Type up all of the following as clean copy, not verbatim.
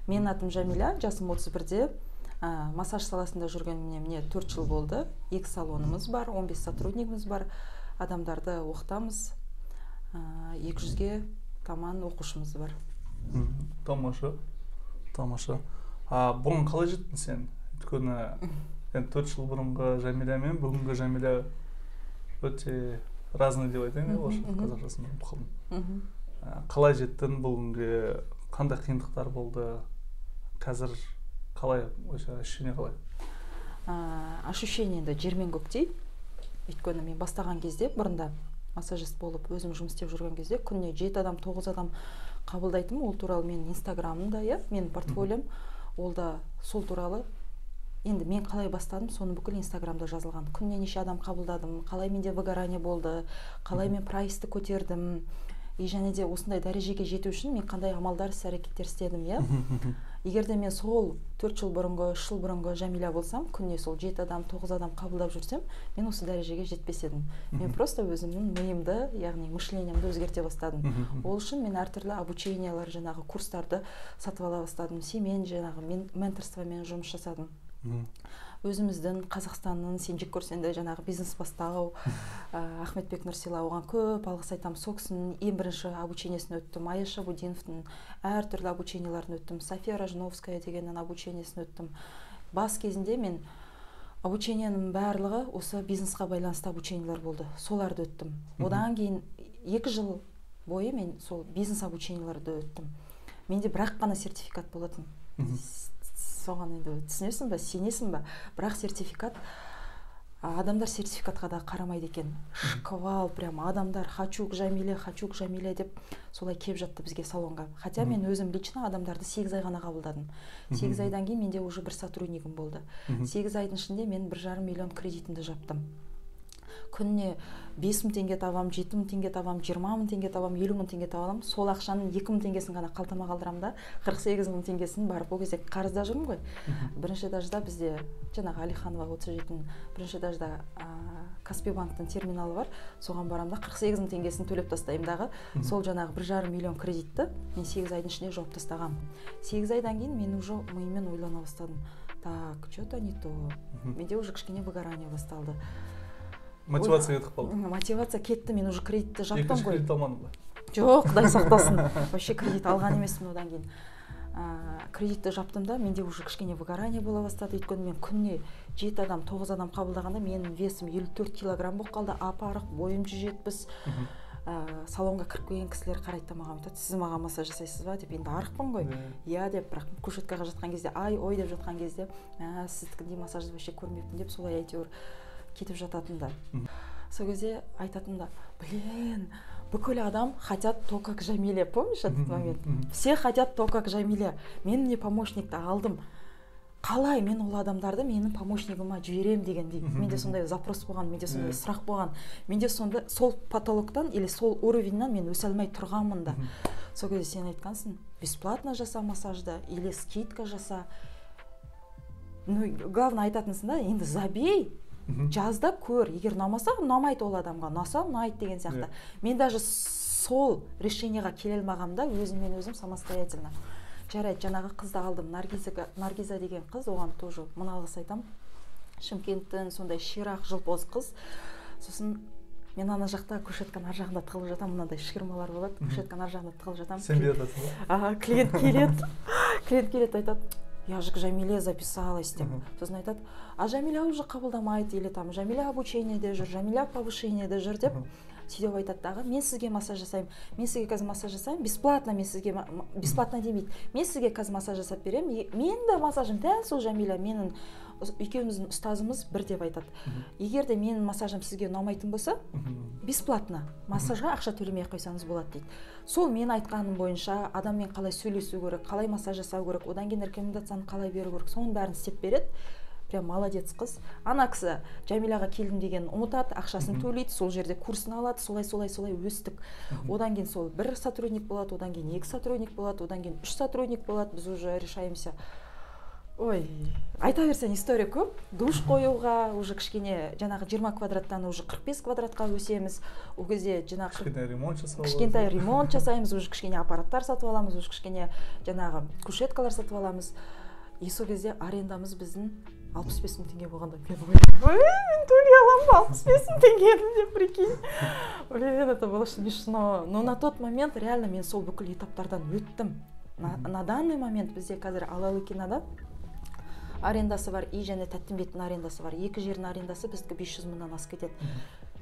Менің атым Жамиля, жасым 31-де. Массаж саласында жүргеніме, міне, 4 жыл болды. Екі салонымыз бар, 15 сотруднигіміз бар. Адамдарды оқытамыз. 200-ге таман оқушымыз бар. Тамаша, тамаша. А бұған қалай жеттің сен? Өйткені енді 4 жыл бұрынғы Жәмила мен бүгінгі Жәмила өте разный деп айтайын, иә, орысша, қазақшасын ұмытып қалдым. Қалай жеттің бүгінге? Қандай қиындықтар болды? Қазір қалай, вообще ощущение қалай? Ощущение енді жер мен көктей. Өйткені мен бастаған кезде, бұрында массажист болып өзім жұмыс істеп жүрген кезде, күніне жеті адам, тоғыз адам қабылдайтынмын. Ол туралы менің инстаграмымда, иә, менің портфолиом, ол да сол туралы. Енді мен қалай бастадым, соны бүкіл инстаграмда жазылған: күніне неше адам қабылдадым, қалай менде выгорание болды, қалай мен прайсты көтердім и және де осындай дәрежеге жету үшін мен қандай амалдар, іс әрекеттер істедім, иә. Егер де мен сол 4 жыл бұрынғы, 3 жыл бұрынғы Жәмила болсам, күніне сол жеті адам, тоғыз адам қабылдап жүрсем, мен осы дәрежеге жетпес едім. Мен просто өзімнің миымды, яғни мышлениемді өзгерте бастадым. Ол үшін мен әртүрлі обучениялар, жаңағы курстарды сатып ала бастадым. Сенімен жаңағы мен менторствомен жұмыс жасадым. Өзіміздің Қазақстанның, сен жек көрсең де, жаңағы бизнес бастау Ахметбек Нұрсила, оған көп алғыс айтамын. Сол кісінің ең бірінші обучениесін өттім, Аяш Шабудиновтың әртүрлі обученияларын өттім, София Рожновская дегеннің обучениесін өттім. Бас кезінде мен обучениенің барлығы осы бизнесқа байланысты обучениелер болды, соларды өттім. Одан кейін 2 жыл бойы мен сол бизнес обучениелерді өттім. Менде бір ақ қана сертификат болатын. Соған енді түсінесің ба, сенесің ба, бірақ сертификат. Адамдар сертификатқа да қарамайды екен. Шквал прям адамдар: «Хочу к Жамиле, хочу к Жамиле», — деп солай келіп жатты бізге салонға. Хотя мен өзім лично адамдарды 8 ай ғана қабылдадым. 8 айдан кейін менде уже бір сотруднигім болды. 8 айдың ішінде мен 1,5 миллион кредитімді жаптым. Күніне 5000 теңге табамын, 7000 теңге табамын, 20 000 теңге табамын, 50 000 теңге таба аламын. Сол ақшаның 2000 теңгесін ғана қалтама қалдырамын да, 48 000 теңгесін барып, ол кезде қарызда жүрмін ғой, бірінші этажда бізде, жаңағы Алиханова 37-нің бірінші этажда Каспий банктың терминалы бар, соған барамын да, 48 000 теңгесін төлеп тастаймын дағы, сол жаңағы 1,5 миллион кредитті мен 8 айдың ішінде жауып тастағанмын. 8 айдан кейін мен уже миыммен ойлана бастадым: так, че то не то, менде уже кішкене выгорание басталды. Мотивация кетіп қалды. Мотивация кетті, мен уже кредитті жаптым Екінші ғой. кредит алмадың ба? Жоқ, құдай сақтасын, вообще кредит алған емеспін. Одан кейін кредитті жаптым да, менде уже кішкене выгорание бола бастады. Өйткені мен күніне жеті адам, тоғыз адам қабылдағанда, менің весім 54 килограмм болып қалды, ап арық, бойым 170. Салонға кіріп келген кісілер қарайды да, маған айтады: «Сіз маған массаж жасайсыз ба?» — деп. Енді арықпын ғой. Иә деп, бірақ кушеткаға жатқан кезде, ай ой деп жатқан кезде, «Мә, сіздікіндей массажды вообще көрмеппін» деп, солай әйтеуір кетіп жататын да. Сол кезде айтатын да: «Блин, бүкіл адам хотят только к Жамиле». Помнишь этот момент? Все хотят только к Жамиле. Мен міне помощникті алдым, қалай мен ол адамдарды менің помощнигіма жіберемін дегендей. Менде сондай запрос болған, менде сондай сұрақ болған. Менде сонда сол потолоктан или сол уровеньнан мен өсе алмай тұрғанмын да. Сол кезде сен айтқансың: «Бесплатно жаса массажды или скидка жаса». Ну, главное, айтатынсың да енді: «Забей, жаз да көр, егер ұнамаса, ұнамайды ол адамға, ұнаса, ұнайды» деген сияқты. Мен даже сол решениеға келе алмағанмын да өзіммен өзім самостоятельно. Жарайды, жаңағы қызды алдым, Наргиза, Наргиза деген қыз, оған тоже мың алғыс айтамын. Шымкенттің сондай ширақ, жылпоз қыз. Сосын мен ана жақта кушетканың ар жағында тығылып жатамын, мынандай ширмалар болады, кушетканың ар жағында тығылып жатамын. Сенбей жатасың ба? Ага, клиент келеді, клиент келеді, айтады: «Я же к Жамиле записалась», — деп. Сосын айтады: «А Жамиля уже қабылдамайды» или там «Жамиля обучениеде жүр, Жамиля повышениеде жүр» деп. Сөйтіп айтады дағы: «Мен сізге массаж жасаймын, мен сізге қазір массаж жасаймын бесплатно, мен сізге бесплатно демейді, мен сізге қазір массаж жасап беремін, менің де массажым дәл сол Жамиля, менің екеуміздің ұстазымыз бір», — деп айтады. «Егер де менің массажым сізге ұнамайтын болса, бесплатно массажға ақша төлемей ақ қойсаңыз болады», — дейді. Сол мен айтқаным бойынша адаммен қалай сөйлесу керек, қалай массаж жасау керек, одан кейін рекомендацияны қалай беру керек, соның бәрін істеп береді. Прям молодец қыз. Ана кісі Жәмилаға келдім дегенін ұмытады, ақшасын төлейді, сол жерде курсын алады. Солай, солай, солай өстік. Одан кейін сол бір сотрудник болады, одан кейін екі сотрудник болады, одан кейін үш сотрудник болады. Біз уже решаемся. Ой, айта берсең, история көп. Душ қоюға уже кішкене, жаңағы 20 квадраттан уже 45 квадратқа өсеміз. Ол кезде жаңағы Кішкентай ремонт жасау. Кішкентай ремонт жасаймыз, уже кішкене аппараттар сатып аламыз, уже кішкене жаңағы кушеткалар сатып аламыз. И сол кезде арендамыз біздің 65 000 теңге болғанда, мен ойлаймын: «Ой, мен төлей аламын ба 65 000 теңгені?» — деп. Прикинь, блин, это было смешно, но на тот момент реально мен сол бүкіл этаптардан өттім. На данный момент бізде қазір Алалыкинада арендасы бар и және Тәттімбеттің арендасы бар. Екі жердің арендасы біздікі 500 мыңнан асып кетеді.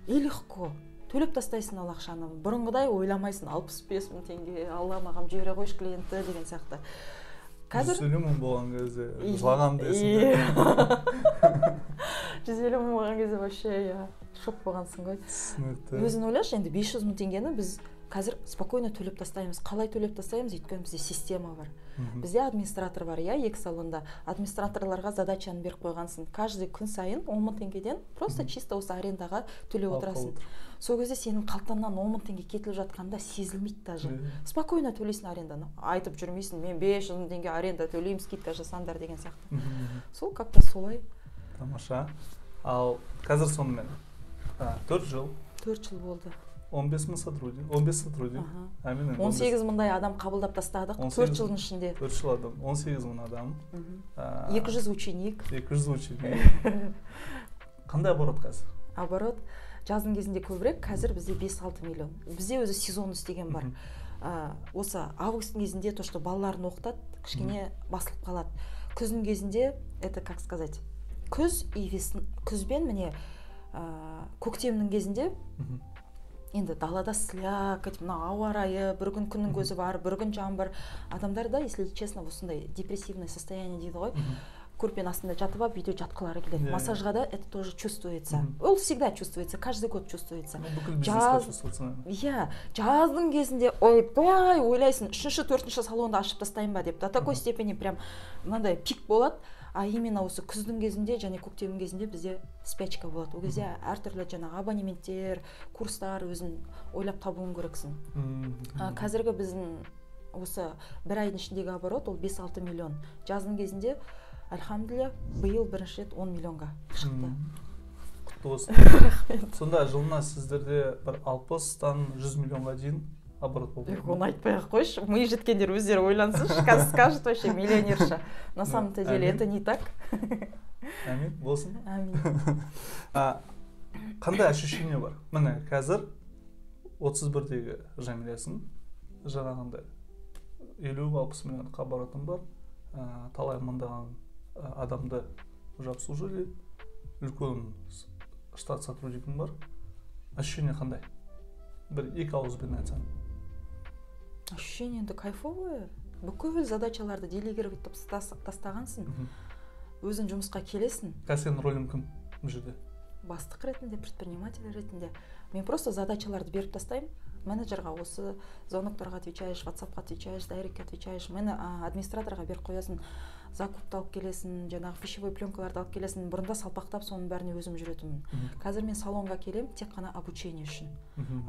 И легко төлеп тастайсың ол ақшаны. Бұрынғыдай ойламайсың: 65 000 теңге, Алла, маған жібере қойшы клиентті деген сияқты. Қазір 150 000 болған кезде жылағанмын дейсің. 150 000 болған кезде вообще, иә, шок болғансың ғой. Түсінікті. Өзің ойлашы енді, 500 000 теңгені біз қазір спокойно төлеп тастаймыз. Қалай төлеп тастаймыз? Өйткені бізде система бар, бізде администратор бар, иә. Екі салонда администраторларға задачаны беріп қойғансың: каждый күн сайын 10 000 теңгеден просто чисто осы арендаға төлеп отырасың. Сол кезде сенің қалтаңнан 10 000 теңге кетіліп жатқанда сезілмейді даже. Спокойно төлейсің аренданы, айтып жүрмейсің: «Мен 500 000 теңге аренда төлеймін, скидка жасаңдар», — деген сияқты. Сол как то солай. Тамаша. Ал қазір сонымен 4 жыл. 4 жыл болды. 15 000 сотрудник, 15 сотрудник. Әмин. 18 мыңдай адам қабылдап тастадық 4 жылдың ішінде. 4 жыл адам, 18 мың адам. 200 ученик. 200 ученик. Қандай оборот қазір? Оборот жаздың кезінде көбірек, қазір бізде 5-6 миллион. Бізде өзі сезонность деген бар. Осы августтың кезінде то что балаларын оқытады, кішкене басылып қалады. Күздің кезінде, это как сказать, күз и весна, күз бен міне көктемнің кезінде енді далада слякоть, мына ауа райы, бір күн күннің көзі бар, бір күн жаңбыр. Адамдарда, если честно, осындай депрессивное состояние дейді ғой, көрпенің астында жатып алып, үйде жатқылары келеді. Массажға да это тоже чувствуется. Ол всегда чувствуется, каждый год чувствуется. Бүкіл бизнеске. Иә, жаздың кезінде, ойбай, ойлайсың, үшінші, төртінші салонды ашып тастайын ба деп, до такой степени прям мынандай пик болады. А именно осы күздің кезінде және көктемнің кезінде бізде спячка болады. Ол кезде әртүрлі жаңағы абонементтер, курстар өзің ойлап табуың керексің. Қазіргі біздің осы бір айдың ішіндегі оборот ол 5-6 миллион. Жаздың кезінде, альхамдулилля, биыл бірінші рет 10 миллионға шықты. Құтты болсын. Рахмет. Сонда жылына сіздерде бір 60-тан 100 миллионға дейін оборот болып Жоқ, оны айтпай ақ қойшы, ми жеткендер өздері ойлансыншы. Қазір скажут: «Вообще миллионерша». На самом то деле это не так. Әмин болсын. Әмин. Қандай ощущение бар? Міне, қазір 31-дегі Жәмиләсің, жаңағындай 50-60 миллиондық оборотым бар, талай мыңдаған адамды уже обслужили, үлкен штат сотруднигім бар. Ощущение қандай, бір екі ауызбен айтсаң? Ощущение енді кайфовое. Бүкіл задачаларды делегировать тастағансың, өзің жұмысқа келесің. Қазір сенің рөлің кім бұл жерде? Бастық ретінде, предприниматель ретінде мен просто задачаларды беріп тастаймын менеджерға: осы звоноктарға отвечаешь, ватсапқа отвечаешь, директке отвечаешь. Мені администраторға беріп қоясың: закупты алып келесің, жаңағы пищевой пленкаларды алып келесің. Бұрында салпақтап соның бәріне өзім жүретінмін. Қазір мен салонға келемін тек қана обучение үшін.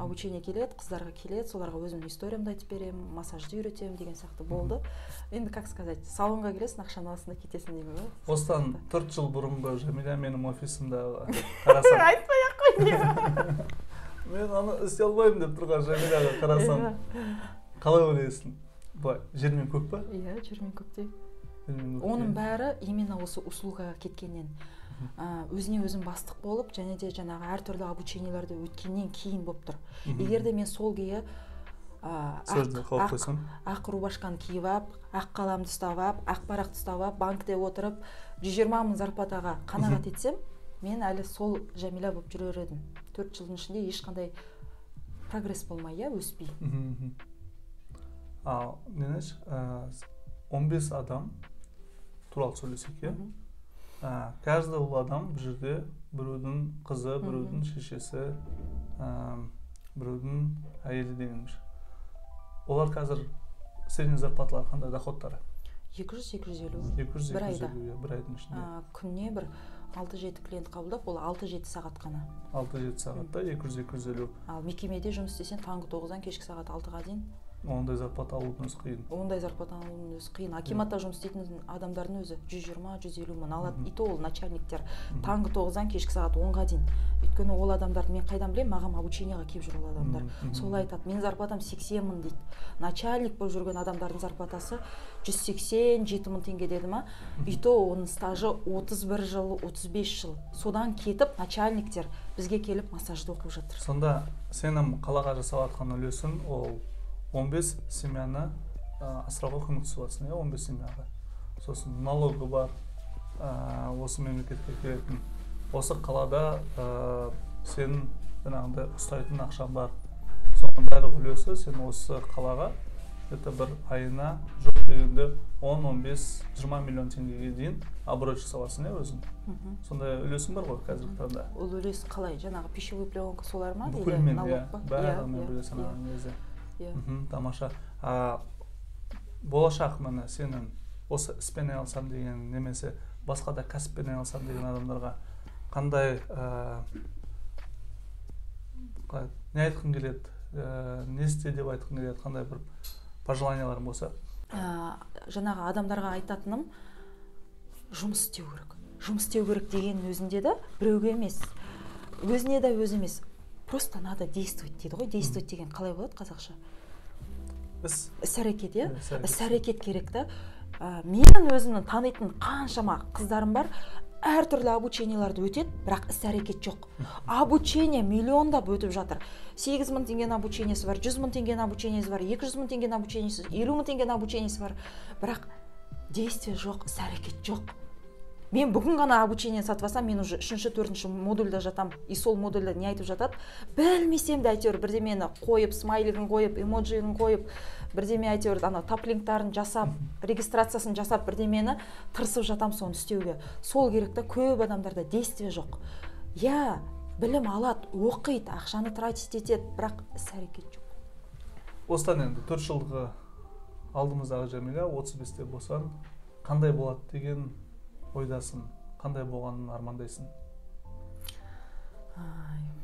Обучение келеді, қыздарға келеді, соларға өзімнің историямды айтып беремін, массажды үйретемін деген сияқты. Болды енді, как сказать, салонға келесің, ақшаны аласың да кетесің деймін ғой. Осыдан 4 жыл бұрынғы Жәмила менің офисымдағы қарасам, Айтпай ақ қой. мен аны істей алмаймын деп тұрған Жәмилаға қарасам, қалай ойлайсың, былай жер мен көк па? Иә, жер мен көктей. Жер мен көктей. Оның бәрі именно осы услугаға кеткеннен, өзіне өзім бастық болып және де жаңағы әртүрлі обучениелерді өткеннен кейін болып тұр. Егер де мен сол күйі Сол жерде қалып қойсам, ақ рубашканы киіп алып, ақ қаламды ұстап алып, ақ парақты ұстап алып, банкте отырып, 120 000 зарплатаға қанағат етсем, мен әлі сол Жәмила болып жүрер едім. 4 жылдың ішінде ешқандай прогресс болмай, иә, өспей. Мхм, мхм. Ал нені, 15 адам туралы сөйлесек, иә. Каждый ол адам бұл жерде біреудің қызы, біреудің шешесі, біреудің әйелі дегеніміз. Олар қазір средний зарплаталары қандай, доходтары? 200, 250. 200, Бір 250, айда. Иә, бір айдың ішінде. Күніне бір 6-7 клиент қабылдап, ол 6-7 сағат қана. 6-7 сағатта 200, 250. Ал мекемеде жұмыс істесең, таңғы 9-дан кешкі сағат 6-ға дейін. Ондай зарплата алудың өзі қиын. Ондай зарплата алудың өзі қиын. Акиматта жұмыс істейтін адамдардың өзі 120-150 мың алады. И то ол начальниктер таңғы 9-дан кешкі сағат 10-ға дейін. Өйткені ол адамдарды мен қайдан білемін, маған обучениеға келіп жүр ол адамдар. Солай айтады, менің зарплатам 80 мың дейді. Начальник болып жүрген адамдардың зарплатасы 187 мың теңге деді ма? И то оның стажы 31 жыл, 35 жыл. Содан кетіп начальниктер бізге келіп массажды оқып жатыр. Сонда сенің қалаға жасап жатқан үлесің ол 15 семьяны асырауға көмектесіп жатсың, иә, 15 семьяға. Сосын налогы бар, осы мемлекетке келетін. Осы қалада сенің жаңағындай ұстайтын ақшаң бар. Соның барлық үлесі сен осы қалаға это бір айына жоқ дегенде 10, 15, 20 миллион теңгеге дейін оборот жасап аласың, иә, өзің. Сондай үлесің бар ғой қазіргі таңда. Ол үлес қалай? Жаңағы пищевой пленка солар ма? Бүкілмен, иә, барлығымен бөле санаған кезде. Тамаша. Болашақ міне сенің осы іспен айналысам деген немесе басқа да кәсіппен айналысам деген адамдарға қандай не айтқың келеді, не істе деп айтқың келеді, қандай бір пожеланияларың болса? Жаңағы адамдарға айтатыным, жұмыс істеу керек. Жұмыс істеу керек дегеннің өзінде де біреуге емес, өзіне де өзі емес. Просто надо действовать дейді ғой. Действовать деген қалай болады қазақша? Іс-әрекет, иә? Іс-әрекет керек та. Менің өзімнің танитын қаншама қыздарым бар, әртүрлі обучениеларды өтеді, бірақ іс-әрекет жоқ. Обучение миллиондап өтіп жатыр. 8 мың теңгенің обучениесі бар, 100 мың теңгенің обучениесі бар, 200 мың теңгенің обучениесі, 50 мың теңгенің обучениесі бар. Бірақ действие жоқ, іс-әрекет жоқ. Мен бүгін ғана обучение сатып алсам, мен уже 3-4 модульда жатам. И сол модульда не айтып жатады? Білмесем де әйтеуір бірдемені қойып, смайлигін қойып, эмоджиін қойып, бірдеме әйтеуір анау таплинктарын жасап, регистрациясын жасап, бірдемені тырысып жатам соны істеуге. Сол керек та, көп адамдарда действие жоқ. Я білім алады, оқиды, ақшаны тратить етеді, бірақ іс-әрекет жоқ. Осыдан енді 4 жылғы алдымыздағы Жәмила 35-те болсаң, қандай болады деген ойдасың, қандай болғанын армандайсың?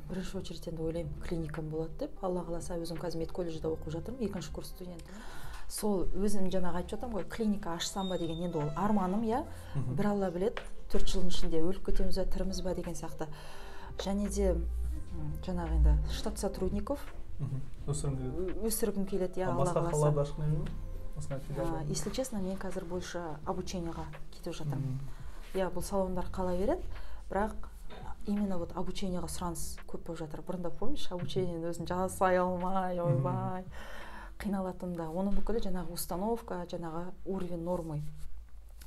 Бірінші очередь енді ойлаймын, клиникам болады деп. Алла қаласа, өзім қазір медколледжде оқып жатырмын, 2-ші курс студентімін. Сол өзім жаңағы айтып жатырмын ғой, клиника ашсам ба деген енді ол арманым, иә. Бір Алла біледі, 4 жылдың ішінде өліп кетеміз бе, тіріміз ба деген сияқты. Және де жаңағы енді штат сотрудников өсіргім келеді, иә, Алла қаласа. Басқа қалада ашқың келмей ме? Если честно, мен қазір больше обучениеға кетіп жатырмын. Иә, бұл салондар қала береді, бірақ именно вот обучениеға сұраныс көп болып жатыр. Бұрында, помнишь, обучениені өзін жасай алмай, ойбай, қиналатынмын да. Оның бүкілі жаңағы установка, жаңағы уровень нормы.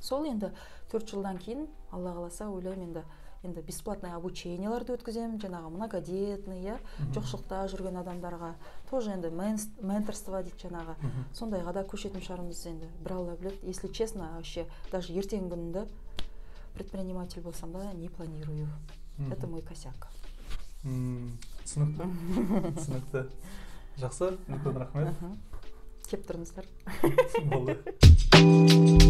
Сол енді 4 жылдан кейін, Алла қаласа, ойлаймын енді бесплатный обучениеларды өткіземін, жаңағы многодетный, иә, жоқшылықта жүрген адамдарға, тоже енді менторство дейді жаңағы, сондайға да көшетін шығармыз енді, бір Алла біледі. Если честно, вообще, даже ертеңгі күнінде предприниматель болсам да, не планирую. Это мой косяк. Түсінікті. Түсінікті. Жақсы, үлкен рахмет. Кеп тұрыңыздар. Болды.